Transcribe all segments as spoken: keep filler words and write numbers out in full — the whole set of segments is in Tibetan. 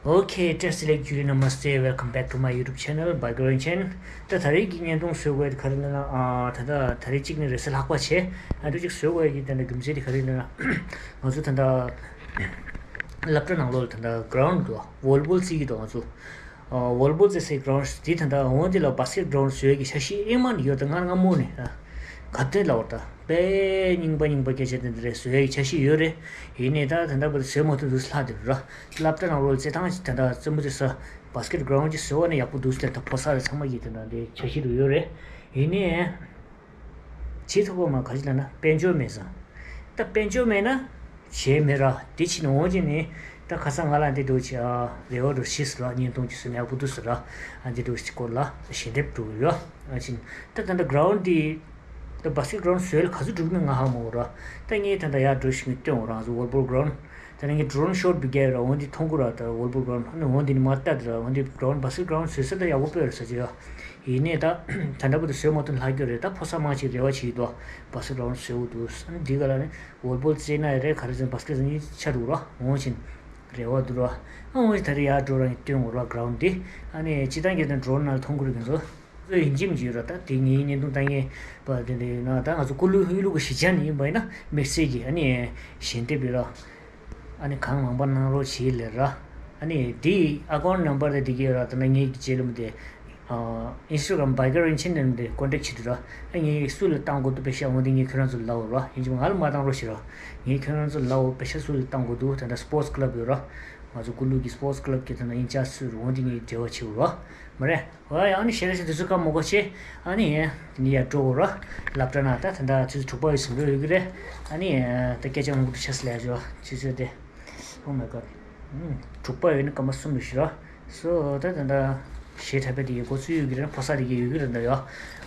Okay, test select Julie, namaste, welcome back to my YouTube channel, Biker Chen. ད་ད་རེས་ཀྱི་བརྙན་ཐུང་བཟོ་དགོས་དེ་ག་རེ་ལབ་ན། ཨ། ད་ད་ད་རེས་གཅིག་ནི་རེས་གཟའ་ལྷག་པ་བྱས། ཨ། འདུག་ཅིག་བཟོ་དགོས་ཀྱི་དེ་འདྲ་རྒྱུ་མཚན་དེ་ག་རེ་ལབ་ན། ང་ཚོ་ད་ད་སློབ་གྲྭ་ནང་ལོགས་ལ་ད་ད་གྷ་རའུན་འདུག་བོ་ལི་བོལ་རྩེ་གི་འདུག་ང་ཚོ། ཨ། བོ་ལི་བོལ་རྩེ་སའི་གྷ་རའུན་དེ་ད་ད་འོ་དེ་ལ་བྷ་སི་ཀེ་ཊི་གྷ་རའུན་བཟོ་ཡས་ཀྱི་འཆར་གཞི་ཨེ་མ་ནི་ཡོད། ད་སྔ་སྔ་མོ་ནས་ད་ག་དེ་ལབ་དགོས་རེད། ད་དཔེ་རྙིང་པ་རྙིང་པ་སྐད་ཆ་དེ་འདྲ་རེད། བཟོ་ཡས་ཀྱི་འཆར་གཞི་ཡོད་རེད། ཡིན་ནའི་ད་ད་ལྟ་བར་དུ་བཟོས་མ་ཐུབ་འདུག་ལྷག་དེ་ར། སློབ་གྲྭ་ནང་ལོགས་ལ་རྩེད་ཐང་ཅིག་ད་ལྟ་རྩེད་མོ་རྩེ་ས་བྷ་སི་ཀེ་ཊི་གྷ་རའུན་ཅིག་བཟོས་པ་ན་ཡག་པོ་འདུག་ཟེར། ད་ཕོ་གསར་ཚང་མ་གིས་དེ་འདྲ་འདི་འཆར་གཞི་རུ་ཡོད་རེད། ཡིན་ནའི་བྱེད་ཐུབ་པ་མ་ག་ཅི་ལབ་ན་དཔལ་འབྱོར་མེད་ཙང་། ད་དཔལ་འབྱོར་མེད་ན་བྱས་མེད་ར། དེ་ཕྱིན་འོང་ཅིག་ནི་ད་ཁ་སང་ང་ལ་འདི་འདྲ་ཅིག་ཨ་རེ་བ་འདྲ་ཞིག་ཟེར་ར། བརྙན་ཐུང་ཅིག་བཟོས་ན་ཡག་པོ་འདུག་ཟེར་ར། ཨ་འདི་འདྲ་ཅིག་སྐོར་ལ་ཞལ་འདེབས་འགྲོ་གི་ཡོད། ཨ་ཕྱིན་ད་ད་ལྟ་གྷ་རའུན་དེ་ད་བྷ་སི་ཀེ་ཊི་གྷ་རའུན་བཟོས་ལ་ག་ཚོད་འགྲོ་གི་མིན་ང་ཧ་མ་གོ་ར། ད་ངས་ད་ལྟ་ཡར་འགྲོ་ཞིག་ངས་སྟོན་འོང་ར། ང་ཚོ་བོ་ལི་བོལ་གྷ་རའུན། ད་ནི་ངས་ཌོ་རོན་ཤོཊ་བི་ག་ར་འོ་འདི་མཐོང་གི་ར། ད་བོ་ལི་བོལ་གྷ་རའུན་ཨ་ནི་འོ་འདི་ནི་མ་ལྟ་དེ་ར། འོ་འདི་གྷ་རའུན་བྷ་སི་ཀེ་ཊི་གྷ་རའུན་བཟོས་ས་ད་ཡག་པོ་དཔེ་རེད་ཟེར་གྱི་ཡོད། ཡིན་ནའི་ད་ད་ལྟ་བར་དུ་བཟོས་མ་ཐུབ་ལྷག་རྒྱུ་རེད། ད་ཕོ་གསར་མང་ཆེ་རེ་བ་བྱེད་ཀྱི་འདུག་བྷ་སི་ཀེ་ཊི་གྷ་རའུན་བཟོས་འོ་འདུག་ཨ་ནི་འདི་ག་ལ་ནི་བོ་ལི་བོལ་རྩེ་ན་ཡ་རེད། ག་རེ་ཟེར་བྷ་སི་ཀེ་ཊི་ཟེར་ནི་ཆ་འདུག་ར། འོ་ཕྱིན་རེ་བ་འདུག་ར། ཨ་འོ་ད་རེས་ཡར་འགྲོ་ར་ངས་སྟོན་འོ་ར་གྷ་རའུན་འདི། ཨ་ནི་སྤྱི་བཏང་གི་ད་ཌོ་རོན་ནང་ལ་མཐོང་གི་རེད། ཁྱེད་ཚོ་ཚོ་ཡིན་གཅིག་མིན་གཅིག་ཡོད་ར། ད་དེ་ངའི་བརྙན་ཐུང་ལྟ་མཁན་པ་དེ་འདྲ་ཡོད་ན། ད་ང་ཚོ་ཀུ་ལུ་ཡུལ་ལུ་གི་གཞིས་ཆགས་ནས་ཡིན་པ་ཡིན་ན་དམིགས་བསལ་གྱི་ཨ་ནི་ཞལ་འདེབས་ཡོད་ར། ཨ་ནི་གང་མང་པ་གནང་རོགས་བྱེད་ལེ་ར། ཨ་ནི་དེའི་ཨ་ཀའུན་ཊི་ནམ་བར་དེ་དེ་གི་ཡོད་ར། ད་ནི་ངའི་གི་རྗེས་ལ་མི་དེ་ཨིན་སི་ཊ་གྷ་རམ་བྷའི་ཀར་ཡིན་ཕྱིན་ནས་མི་དེ་ཀོན་ཊེག་བྱེད་དུས་ར། ཨ་ངས་སུ་ལ་བཏང་དགོས་འདུག་པེ་ཤ་འོ་དེ་ངས་ཁྱོད་རང་ཚོ་ལ་ལབ་འོ་ར། ཡིན་གཅིག་མིན་ང་ལ་མ་བཏང་རོགས་བྱེད་ར། ངས་ཁྱོད་རང་ཚོ་ལ་ལབ་འོ། པེ་ཤ་སུ་ལ་བཏང་དགོས་འདུག་ད་ལྟ་སི་པོར་ཊི་སི་ཀ་ལབ་ཡོད་ར། ང་ཚོ་ཀུ་ལུ་གི་སི་པོར་ཊི་སི་ཀ་ལབ་ཀྱི་ད་ལྟ་ཨིན་ཅཱར་ཇི་ཟུར་འོ་དེ་ངས་འབྲེལ་བ་བྱེད་འོ་ར། མ་རེད། ཨོ་ཡ། ཨ་ནི་ཞེ་ལ་ཞེ་དུས་ཚོད་ཁ་མོ་གོ་ཆེ། ཨ་ནི་ནི་ཡར་འགྲོ་གོ་ར། སློབ་གྲྭ་ནང་ད་ད་ད་དུས་ཚོད་དྲུག་པ་ཡོད་ཟིན་འགྲོ་ཡོད་ཀྱི་རེད། ཨ་ནི་ད་སྐད་ཆ་མང་པོ་འདུག་ཆ་སི་ལས་ཞོ་ཆུ་ཚོད་དེ། Oh my god. ཨུམ། དྲུག་པ་ཡོད་ནི་སྐར་མ་གསུམ་རེད་ཤི་ར། སོ་ད་ད་ད་ཞེ་དྲག་པའི་དེ་ཡོད་གོ་ཚུལ་ཡོད་ཀྱི་རེད། ཕོ་གསར་དེ་གི་ཡོད་ཀྱི་རེད་ད་ཡོ།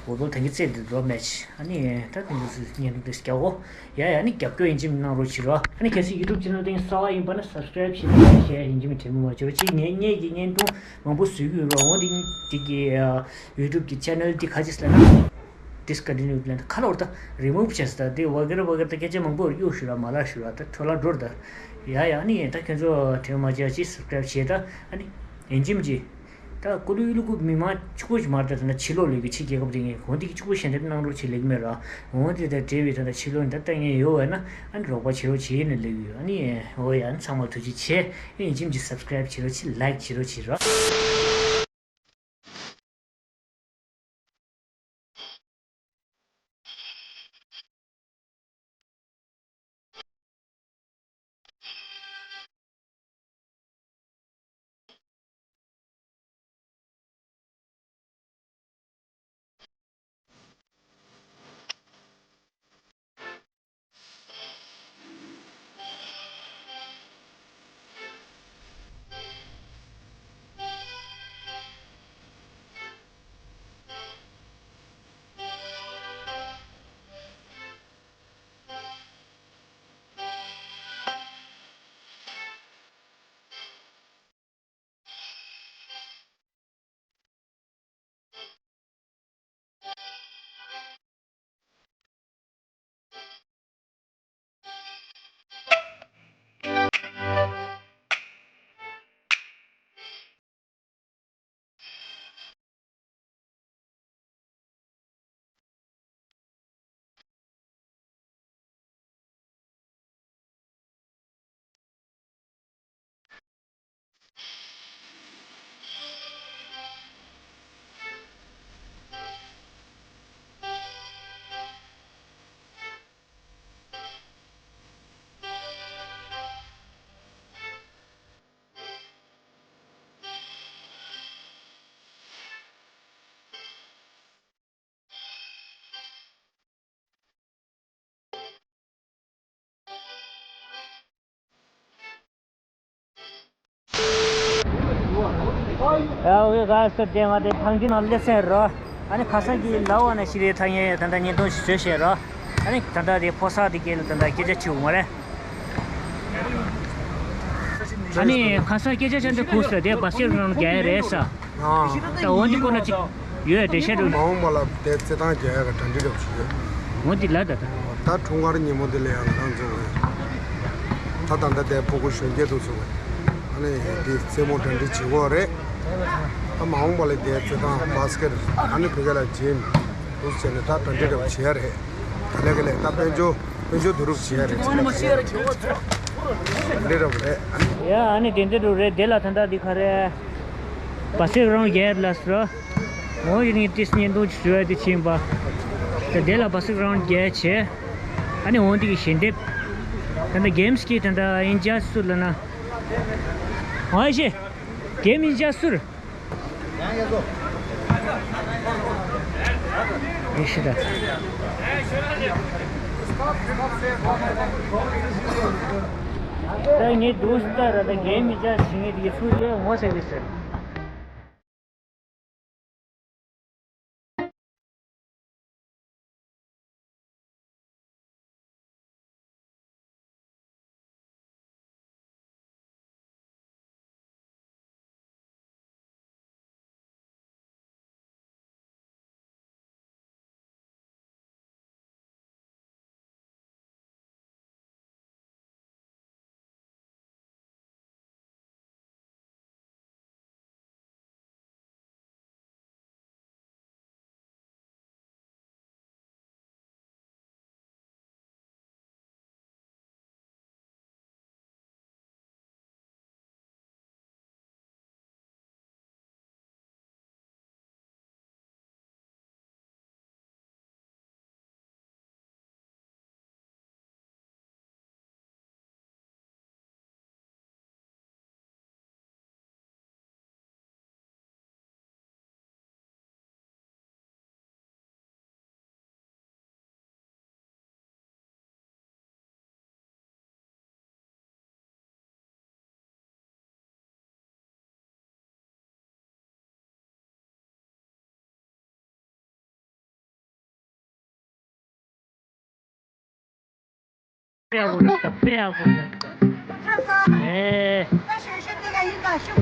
འོ་དོ་ད་གི་རྩེད་དེ་འགྲོ་མེད་ཆི། ཨ་ནི་ད་དུས་ཚོད་བརྙན་ཐུང་དེ་སྐྱ་གོ། ཡ་ཡ། ནི་རྒྱབ་སྐྱོར་ཡིན་གཅིག་མིན་གནང་རོགས་བྱེད་རོགས། ཨ་ནི་གལ་སྲིད་ཡུ་ཊུབ་ཆེ་ནལ་དེ་གསར་པ་ཡིན་པ་ན་སབ་སི་ཀ་རེབ་བྱེད་དང་ཤེར་ཡིན་གཅིག་མིན་དྲན་པ་མ་བྱེད་རོགས་གཅིག་ངས་ངས་ཀྱི་བརྙན་ཐུང་མང་པོ་བཟོས་ཀྱི་ཡོད་རོགས། འོ་དེ་དེ་གི་ཡུ་ཊུབ་གི་ཆེ་ནལ་དེ་ཁ་ཅིག་ལ་ན་ཌིས་ཀོན་ཊི་ནིའུ་ལ་ན་ཁ་ལོར་ད་རི་མུབ་བྱས་ད་དེ་བ་གེ་ར་བ་གེ་ར་ད་སྐད་ཆ་མང་པོ་གཡུག་ཞུ་ར་མ་ལ་ཞུ་ར་ད་འཕྲོ་ལ་འགྲོར་ད། ཡ་ཡ། ཨ་ནི་ད་ཁྱོད་ཚོ་དྲན་པ་མ་བྱེད་རོགས་གཅིག་སབ་སི་ཀ་རེབ་བྱེད་ད། ཨ་ནི་ཡིན་གཅིག་མིན་གཅིག་ད་ཀུ་ལུ་ཡུལ་ལུ་གུ་མི་མང་གཅིག་པོ་ཞིག་མ་རེད། ད་ད་ཕྱི་ལོགས་ལ་ཡོད་ཀྱི་ཕྱི་རྒྱལ་ཁབ་དེ་ངས་འོ་འདི་གི་གཅིག་པོ་ཞལ་འདེབས་གནང་རོགས་བྱེད་ལེགས་མེད་ར། འོ་འདི་ད་འབྲེལ་བའི་ད་ད་ཕྱི་ལོགས་ནས་ད་ལྟ་ངས་ཡོད་བས་ན་ཨ་ནི་རོགས་པ་བྱེད་རོགས་བྱེད་ཡིན་ན་ལེགས་ཡོད། ཨ་ནི་འོ་ཡ། ཨ་ནི་ཚང་མ་ཐུགས་རྗེ་ཆེ། ཨེ་ཡིན་གཅིག་མིན་གཅིག་སབ་སི་ཀ་རེབ་བྱེད་རོགས་བྱེད། ལའིཀ་བྱེད་རོགས་བྱེད་ར། ཡ་ཝེ་ག་སར་དེ་ང་དེ་ཐང་གི་ནང་སླེབས་ཚར་རོ། ཨ་ནི་ཁ་སང་གི་ལ་བ་ན་ཤི་རེ་ཐང་ཡེ་ད་ལྟ་བརྙན་ཐུང་ཞིག་བཟོས་བཞག་རོ། ཨ་ནི་ད་ལྟ་དེ་ཕོ་གསར་དེ་གས་ལ་ད་ལྟ་སྐད་ཆ་བྱེད་འོང་བ་རེད། ཨ་ནི་ཁ་སང་སྐད་ཆ་ཆ་འདི་ཁུག་སོ་དེ་བ་སེར་རང་རྒྱ་ཡ་རེད་ས། ཨ། ད་འོ་འདི་ཁོ་ན་ཅིག་ཡོད་དེ་ཤ་རུ། མ་འོངས་པ་ལ་དེ་རྩེད་ཐང་རྒྱག་ཡ་ག་གྲ་སྒྲིག་རབ་ཞུ་ཡོད། འོ་འདི་ལ་ད་ད། ད་འཁྲུངས་སྐར་ཉིན་མོ་འདི་ལ་ཡང་ང་རང་ཚོ་བས། ད་ད་ལྟ་དེ་ཕྲུ་གུ་གཞོན་སྐྱེས་འདུག་ཚོ་བས། ནས་འདི་རྩེད་མོ་གྲ་སྒྲིག་བྱེད་དགོས་རེད། ད་མ་འོངས་པ་ལ་དེ་རྩེད་ཐང་བྷ་སི་ཀེ་ཊི་ཨ་ནི་བོད་སྐད་ལ་འཇིམ་འདུག་བྱས་ནས་ད་གྲ་སྒྲིག་འདྲ་བོ་བྱེད་ཡ་རེད། ད་ལས་ཀ་ལས་ད་དཔལ་འབྱོར་དཔལ་འབྱོར་བསྡུ་རུབ་བྱེད་ཡ་རེད། གྲ་སྒྲིག་འདྲ་བོ་རེད། ཡ་ཨ་ནི་དེ་འདྲ་རུ་རེད། དེ་ལ་ད་ལྟ་འདི་ག་རེད། བྷ་སི་ཀེ་ཊི་རའུན་ཌི་བརྒྱད་ལ་སོ། འོ་ཡིན་ངས་ཏིས་བརྙན་ཐུང་ཞུ་ཡ་དེ་ཕྱིན་པ། ད་དེ་ལ་བྷ་སི་ཀེ་ཊི་རའུན་ཌི་བརྒྱད་བྱས། ཨ་ནི་འོ་འདི་གི་ཞལ་འདེབས། ད་ལྟ་གེམ་སི་གི་ད་ལྟ་ཨིན་ཅར་ཇི་སུ་ལ་ན། ཨ་ཤེ། གེམ་ཨིན་ཅར་ཇི་སུ། ཨེ་ཤི་ད། ད་ངས་དུས་ལྟར་ད་གེམ་ཨིན་ཅར་ཇི་བྱེད་མཁན་དེ་གི་ཚུར་ལས་ངོ་ཚ་གི་ཟེར།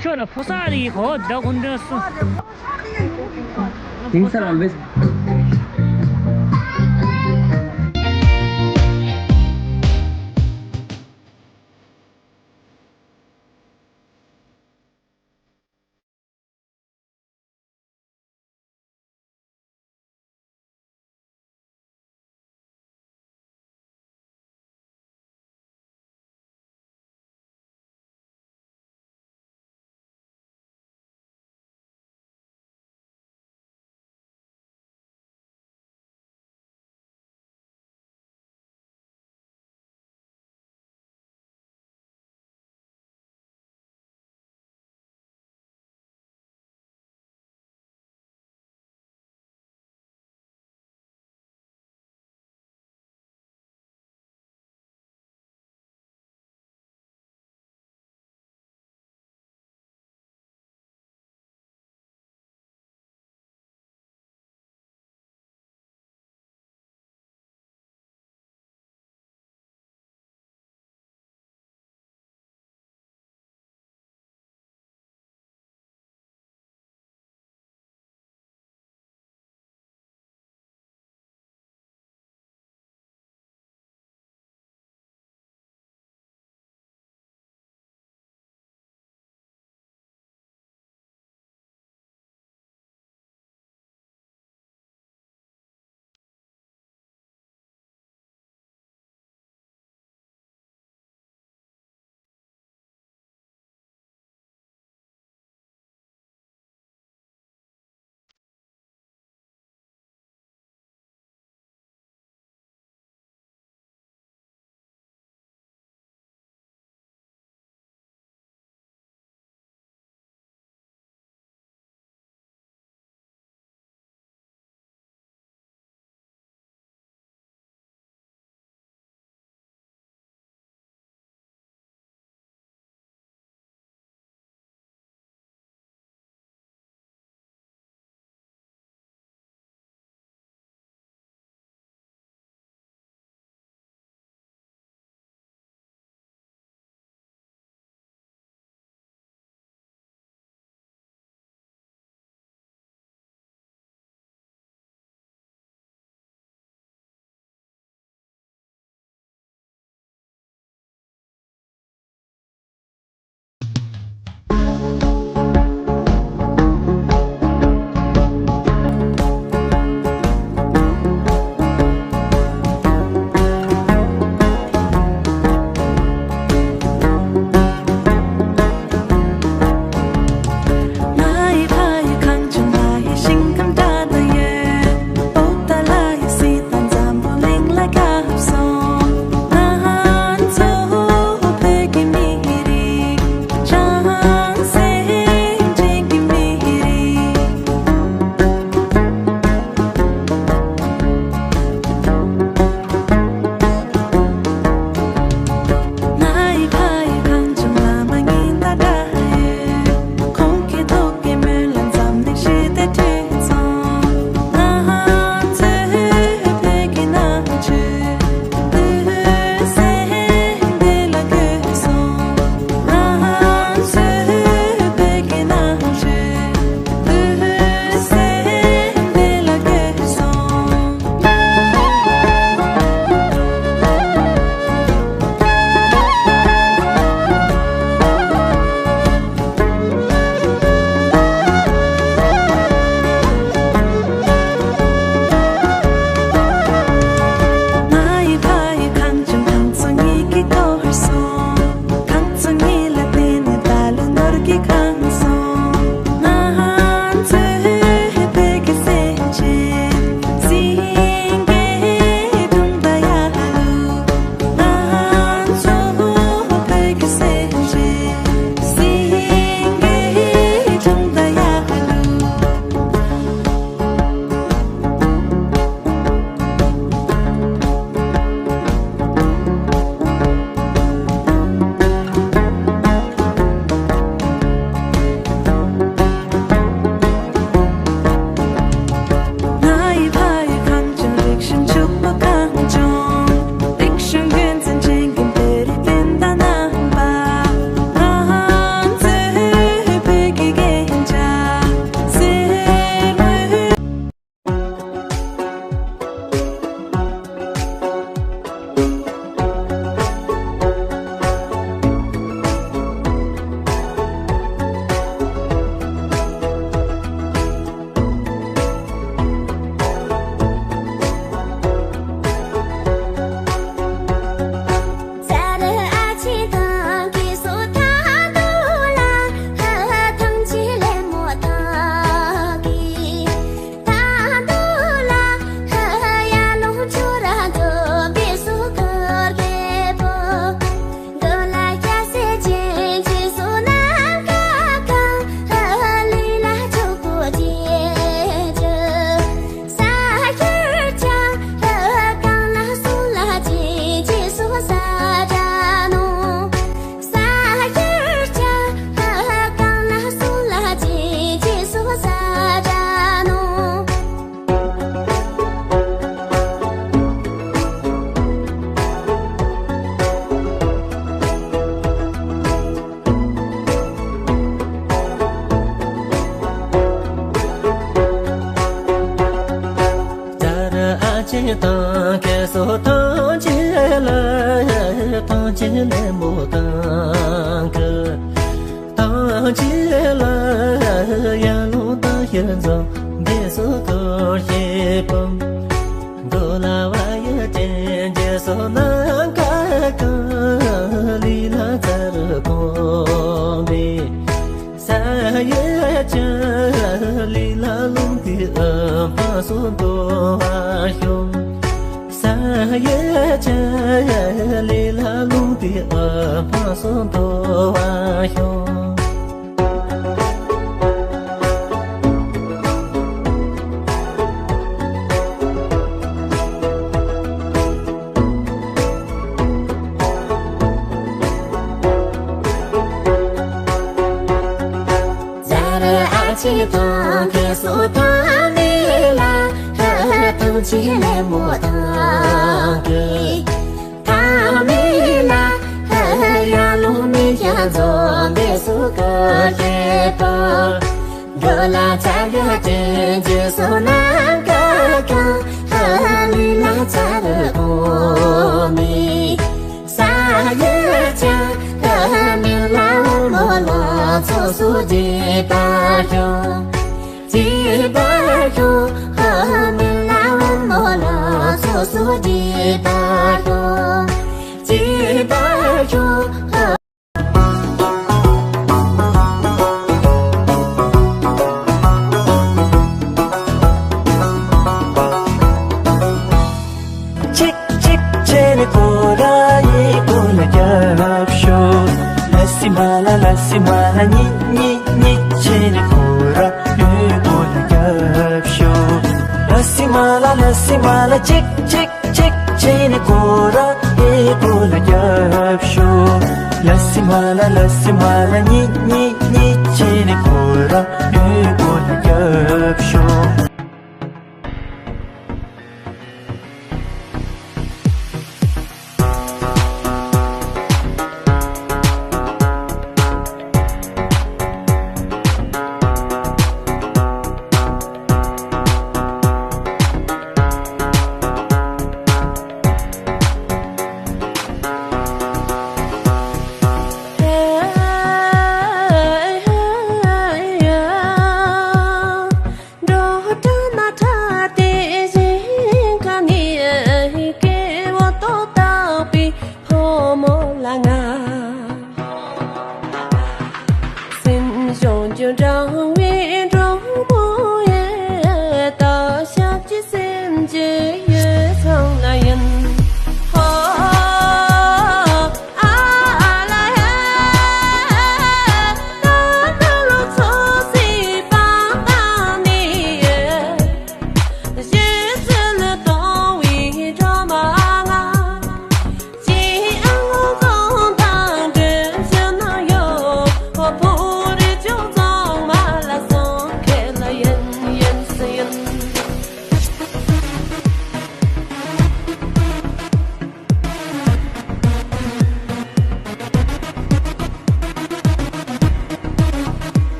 ཁྱོད་ལ་ཕོ་གསར་རེད་གོ་ད་ཀུན་འདྲ་སུ། དེང་སང་ལ་མེད། དང་། སྐལ་བཟང་ཐམས་ཅད་ལ་ཐམས་ཅད་ལ་མོས་དང་། སྐུ་ཐམས་ཅད་ལ་ཡར་ལོངས་དང་ཞལ་འཛོམས་བདེ་སོགས་སྐུ་གཤེགས་པ། འགྲོ་ལ་བག་ཡོད་ཅན། རྗེས་སུ་ནམ་མཁའ་གང་། ལུས་ལ་ཚ་རུ་གོམས་པས་ས་གཡོ་བྱ། ལུས་ལ་རླུང་མཐུག་དབུལ་ཕོངས་སུ་འགྲོ་བ་ཤོག། ས་གཡོ་བྱ། ལུས་ལ་རླུང་མཐུག་དབུལ་ཕོངས་སུ་འགྲོ་བ་ཤོག། ཟ་ར་ཨ་ཆེ་དང་། སྐལ་བཟང་ཐ་མལ་ལ་ཐམས་ཅད་ལ་མོས་དང་། ཐ་མལ་ལ་ཡར་ལོངས་མི་ཡ་འཛོམས་བདེ་སོགས་སྐུ་གཤེགས་པ། འགྲོ་ལ་ཚ་གཡོ་ཅན། རྗེས་སུ་ནམ་མཁའ་གང་། ལུས་ལ་ཚ་རུ་གོམས་པས་ས་གཡོ་བྱ། མི་ལ་བུ་མོ་ལ་ཚོགས་སུ་བརྗིད་པར་ཤོག། བརྗིད་པར་ཤོག། མི་ལ་བུ་མོ་ལ་ཚོགས་སུ་བརྗིད་པར་ཤོག། བརྗིད་པར་ཤོག། གཅིག་གཅིག་བྱས་ནས་སྐོར་ར་ཡི་སྒོ་ལ་རྒྱབ་ཤོག། ལ་སི་མ་ལ་ལ་སི་མ་ལ་གཉིས་གཉིས་གཉིས་བྱས་ནས་སྐོར་ར་ཡི་སྒོ་ལ་རྒྱབ་ཤོག། ལ་སི་མ་ལ་ལ་སི་མ་ལ་གཅིག་གཅིག་གཅིག་བྱས་ནས་སྐོར་ར་ཡི་སྒོ་ལ་རྒྱབ་ཤོག། ལ་སི་མ་ལ་ལ་སི་མ་ལ་གཉིས་གཉིས་གཉིས་བྱས་ནས་སྐོར་ར་ཡི་སྒོ་ལ་རྒྱབ་ཤོག། འགྲོ་དྲག་ན་དྲག་དེ་བཞིན་གང་ངེས་སྐྱེ་བོ་དོ་བཏགས་པའི་ཕོ་མོ་ལ་ང་སེམས་ཤོང་རྒྱུ་འབྲང་བའི་འབྲོང་མོ་ཡི་ད་ཞབས་ཀྱི་སེམས་ཀྱི་ཡུལ་ཚང་ལ་ཡིན། ཧོ།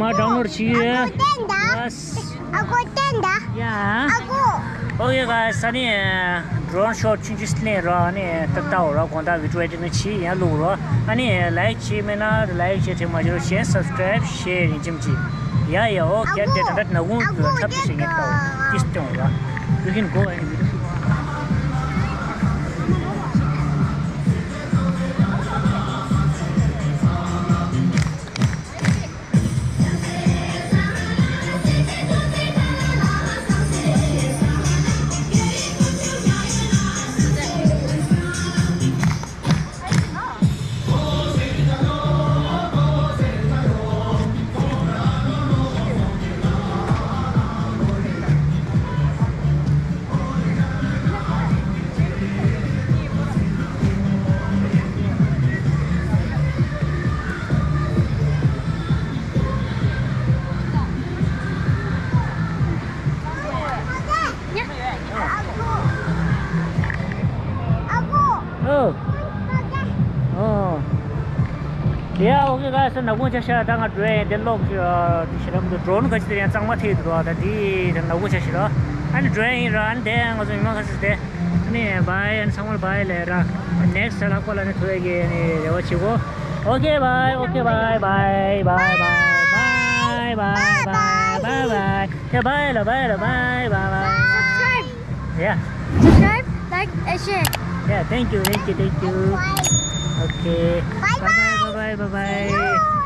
ང་download བྱས་ཡོད། ཨ་ཁུ་བསྟན་ད། ཡ། ཨ་ཁུ། Okay guys, ཨ་ནི་drone shot ཆུང་ཆུང་ཞིག་ལེན་རོགས། ཨ་ནི་ཏག་ཏག་འོ་རོགས་དགོང་དག་video editing ནི་བྱེད་ཡང་བླུག་རོགས། ཨ་ནི་like བྱེད་མེད་ན་like བྱེད་དེ་མ་བྱེད་རོགས། གཞན་subscribe share ཡིན་ཅིམ་ཅི། ཡ་ཡ། Okay ཨ་ནི་དེ་ད་ལྟ་ནག་ཁུང་ཁྲབ་ཏུ་བྱེད་ངེས་ཏག་ཏིས་སྟོན་རོགས། You can go and video. Oh. Oh. Yeah, okay guys, ནག་ཁུང་ཆ་ཤ་ད་ང་drone དེ་ལོག་ཞུ་དེ་ཤི་རམ་དུ་drone ག་ཅི་དེ་ཡང་གཙང་མ་ཐེབས་འདུག་ད་དེ་ད་ནག་ཁུང་ཆ་ཤི་ར། ཨ་ནི་drone ཡིན་ར། ཨ་ནི་དེ་ང་ཚོ་མི་མང་ཁ་ཤས་དེ་ཨ་ནི་bye ཨ་ནི་ཚང་མར་bye ལབ་ར། Next ལ་ཁོ་ལ་ནི་ཐུག་ཡ་གི་ཨ་ནི་རེ་བ་བྱེད་གོ། Okay bye, okay bye, bye, bye, bye, bye, bye, bye, bye, bye. Okay, bye, bye, bye, bye, bye, bye. Subscribe. Yeah. Subscribe, like, and share. Yeah, thank you, thank you, thank you. Okay. Bye bye, bye bye, bye bye.